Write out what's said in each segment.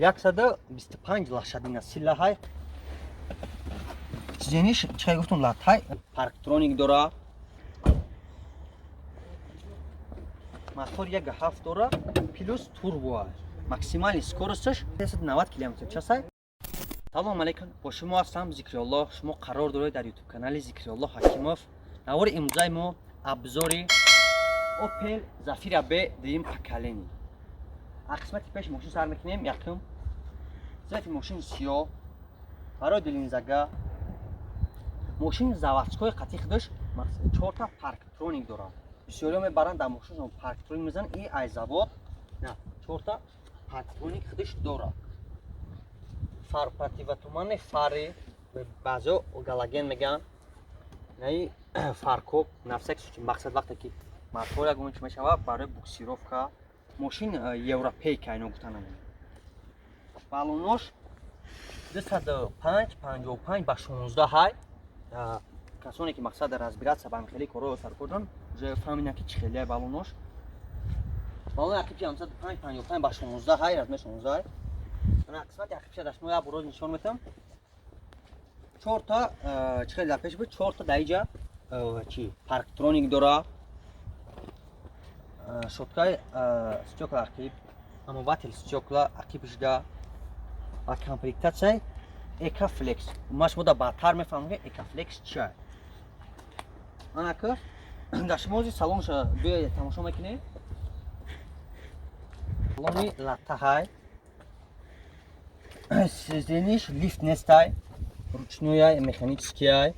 125 лошадиная сила ҳай. Сиденье ш чӣ гуфтум, латтай, парктроник дора, мотор 1,7 дора, плюс турбо, максимальный скорость аш 390 км часай. Салом алейкум, бо шумо ҳастам Зикриоллоҳ. Шумо қарор доред дар ютуб канали Зикриоллоҳ Ҳакимов. Навори имрӯзаи мо обзор и Opel Zafira B дуюм поколение. Аз қисмати пеши мошин сар мекунем. Якум, цвет и мошин сиёҳ, барои дилинзага. Мошин заводской қати худаш чорта парктроник дорад. Бисёриҳо мебаранд, дар мошиншон парктроник мезананд, и ай завод на, чорта парктроник худаш дорад. Фар противотуманный, фары, баъзеҳо галоген мегӯянд, наи фаркоп, на всякий случай, мақсад, вақте ки мотор ягон чи мешавад, барои буксировка. Мошин европейка, ино гуфта намонад. Балонош 205 55 ба 16 ҳай. Касоне ки, мақсад, разбираться ба хеле корҳои саркор доранд, уже фаҳмиданд, ки чӣ хеле балонош. Балони ақибчи 5 55 ба 16 ҳай, размер 16 ҳай. Ана қисмати ақибча дар шумо як бор нишон метам. Чорта, чӣ хеле дар пеш буд, чорта дар иҷа чи парктроник дора, щётка и стёкла ақиб, омыватель стёкла ақибшда ва комплектация Экофлекс. Ма шумо да баъдтар мефаҳмам, ки Экофлекс чия. Анака дар шумо ози салонша биёед, тамошо мекунед. Салони латтаҳай, сиденье ш лифт нестай, ручной ай, механический ай,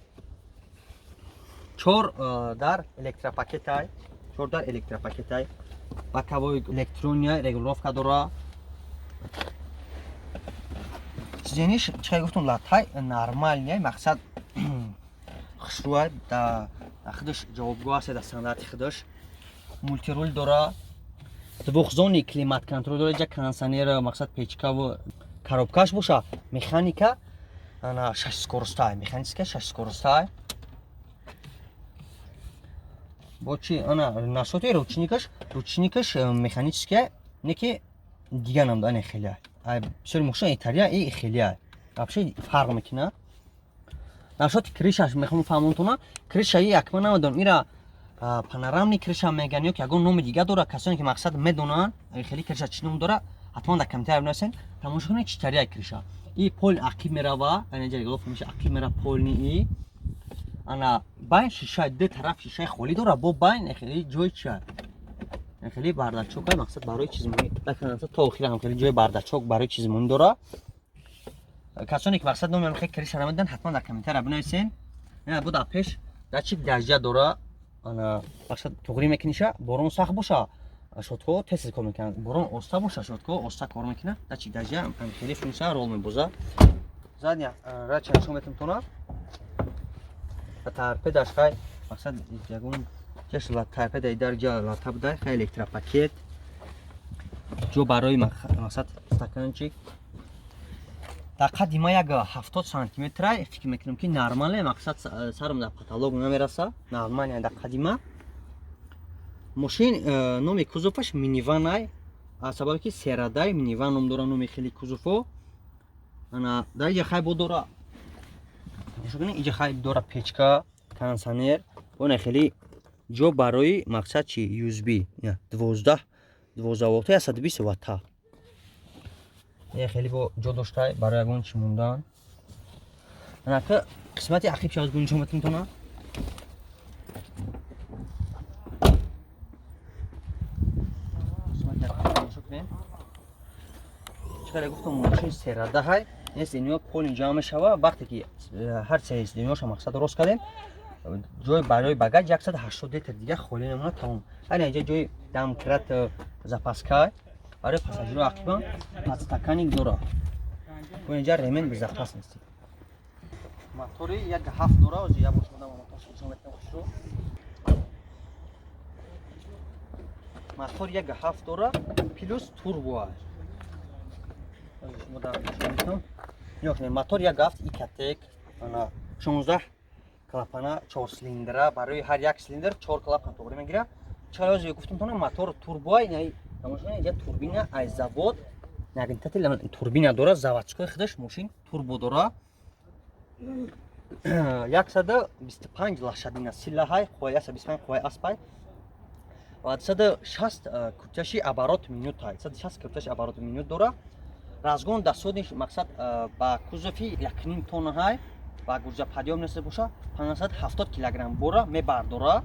чор дар электропакет ай, чор дар электропакет ай, боковой электронный регулировка дора. Сиденье ш, чӣ гуфтум, латтай, нормальный, мақсад, хушрӯай, да худаш ҷавобгӯ аст дар стандарти худаш. Мультируль дора, двухзонный климат контроль дора, ҷа кондиционер, мақсад, печка ву коробка ш боша механика, ана шаш скорость ай, механическая шаш скорость ай. Бо чи, ана насоти ручник аш, ручник аш механическая, не ки дига нам ане хеле ай бисёри мошин италия и хеле вообще фарқ мекунад. Насоти крыша ш мехоҳам фаҳмонтона. Крыша и якма намедонам, ира панорамный крыша меган ё ки ягон номи дига дора. Касоне ки, мақсад, медонанд, хеле крыша чӣ ном дора, ҳатман дар комментария бинависен. Тамошо кунед, чӣ тария крыша и пол ақиб мерава, анаҷа регулировка меша, ақиб мера полный. И ана байн шишаи ду тараф шишаи холӣ дора, бо байн хеле ҷои чия, хеле бардачок, мақсад, барои чизмонӣ то охира ҳам хеле ҷои бардачок барои чизмонӣ дора. Касоне ки, мақсад, номи хеле крыша намедонанд, ҳатман дар комментария бинависен. Бо дар пеш датчик дождя дора. Ана, мақсад, туғрӣ мекуниша, борон сахт боша, щётка ҳо тез кор мекунанд, борон оста боша, щётка ҳо оста кор мекунад. Датчик дождя хеле функция рол мебозад. Задняя рача нишон метам тона. Торпеда ш хай, мақсад, ягон ҷаш торпеда и дар ҷа лата буда хай. Электропакет, ҷо барои, мақсад, стаканчик. Дар қадди ма як 70 сантиметра, фикр мекунам, ки нормале, мақсад, сарам дар потолок намераса, нормале дар қадди ма. Мошин номи кузов аш миниван ай, аз сабабе ки серадай, миниван ном дора, номи хеле кузов о. Ана дар иҷа хай бо дора, иҷа хай дора печка, кондиционер, она хеле ҷо барои, мақсад, чи USB 12, 12 волта, 120 ватта. Е хеле бо ҷо доштай барои ягон чи мондан. Анака қисмати ақиб шаваз гунҷо метонтона. Қисмати ақиб тамошо кунем. Чӣ гуфтам, мошин серада ҳай, нест ино полный ҷамъ мешава. Вақте ки ҳар се дунёша, мақсад, рост кардем, ҷои барои багаж 180 литр дига холӣ намонад, тамом. Ана инҷа ҷои домкрат, запаска барои пассажиро, ақибам подстаканник дора. Бо инҷа ремень безопасности. Мотори 1,7 дора. Ози як бор шумо моторш нишон метавам хушро. Мотор 1,7 дора, плюс турбо аст. Ози шумо дар нишон метавам. Нигоҳ кунед, мотор 1,7 Ecotec, ана 16 клапана, чор цилиндра, барои ҳар як цилиндр чор клапан тоғри мегирад. Чаро ози гуфтам тона, мотор турбо, тамошо кунед, инҷа турбина аз завод. Нагнетатель, турбина дора, заводской худаш мошин турбо дора. 125 лошадиная сила ҳай, қувваи 125 қувваи аспай ва 260 крутящий оборот минут ҳай, 260 крутящий оборот минут дора. Разгон дастодиш, мақсад, ба кузови 1,5 тонна ҳай ва грузоподъёмность боша 570 килограмм бора мебардора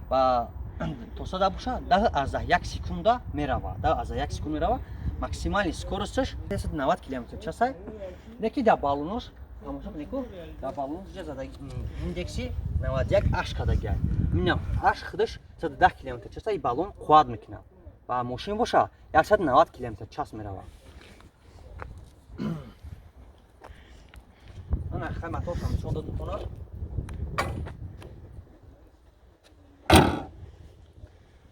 ва то сада боша 10,1 секунда мерава, 10,1 секунд мерава. Максимальный скорость аш 90 километр часай. Неки дар баллонош тамошо кунеку, дар баллонош зада индекси 91 H кадагай. Минам H худаш 110 километр часа и баллон қувват мекунад ва мошин боша 190 километр час мерава. Ана хай, моторшам нишон дод мекунад.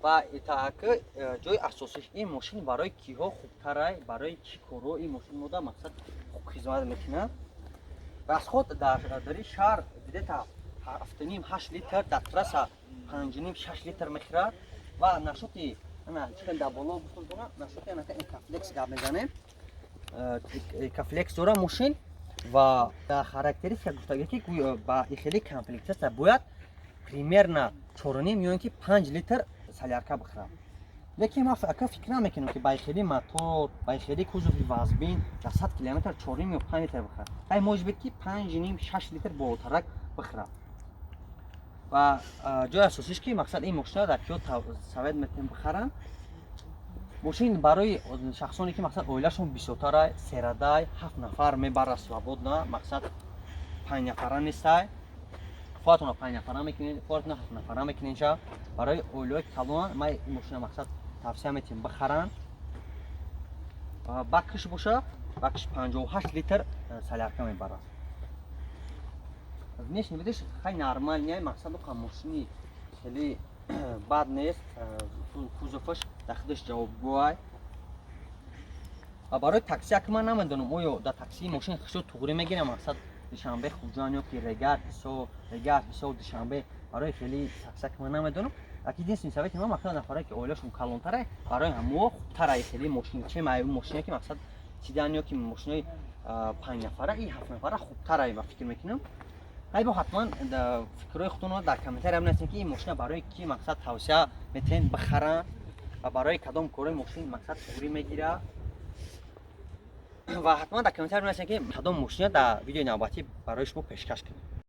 Ва итааки ҷои асосиш, ин мошин барои киҳо хубтарай, барои чӣ коро ин мошин мода, мақсад, хуб хизмат мекунад? Расход дар дари шаҳр где-то 7,5, 8 литр, дар трасса 5,5, 6 литр мехӯрад. Ва нашоти ана чӣ дар боло гуфтам, нашоти анака Экофлекс гап мезанем. Экофлекс дора мошин ва дар характеристика гуфтагӣ, ки ба ихели комплектация бояд примерно 4,5 ё ин ки 5 литр солярка бихӯрад. Лекин ман ака фикр намекунам, ки ба ихели мотор, ба ихели кузови вазбин дар 100 километр 4,5 ё 5 литр бихӯрад. Ай, может быть, ки 5,5, 6 литр болотарак бихӯрад. Ва ҷои асосиш, ки, мақсад, ин мошина дар киё совет метавонем бихаранд? Мошин барои шахсоне, ки, мақсад, оилашон бисёртарай, серадай, ҳафт нафар мебарад свободно, мақсад, панҷ нафара нестай. Худатона панҷ нафара мекунед, худатона ҳафт нафара мекунед ша. Барои оилаҳои калон ман ин мошина, мақсад, тавсия метиҳем бихаранд. Бакш боша, бакш 58 литр солярка мебарад. Внешний вид иш хай нормальный, мақсад, уқа мошини хеле бад нест. Кузоваш дар худаш ҷавобгӯай. Ва барои такси, ака, ман намедонам, оё дар таксии мошин хишо туғрӣ мегирам, мақсад, Душанбе, Хуҷанд ё ки Регар, Ҳисор, Регар, Ҳисор, Душанбе, барои хеле такси, ака, ман намедонам. Аки единственный совет ман, мақсад, нафаре ки оилашон калонтара, барои ҳамоо хубтара хеле мошин, чем ай мошине, ки, мақсад, седан ё ки мошинои панҷ нафара. И ҳафт нафара хубтара ба фикр мекунам. Ай, бо ҳатман фикрҳои худтонро дар комментария бинависем, ки ин мошина барои ки, мақсад, тавсия метавонед бихаранд ва барои кадом корои мошин, мақсад, туғрӣ мегирад. Ва ҳатман дар комментария бинависем, ки кадом мошина дар видеои навбатӣ барои шумо пешкаш кунем.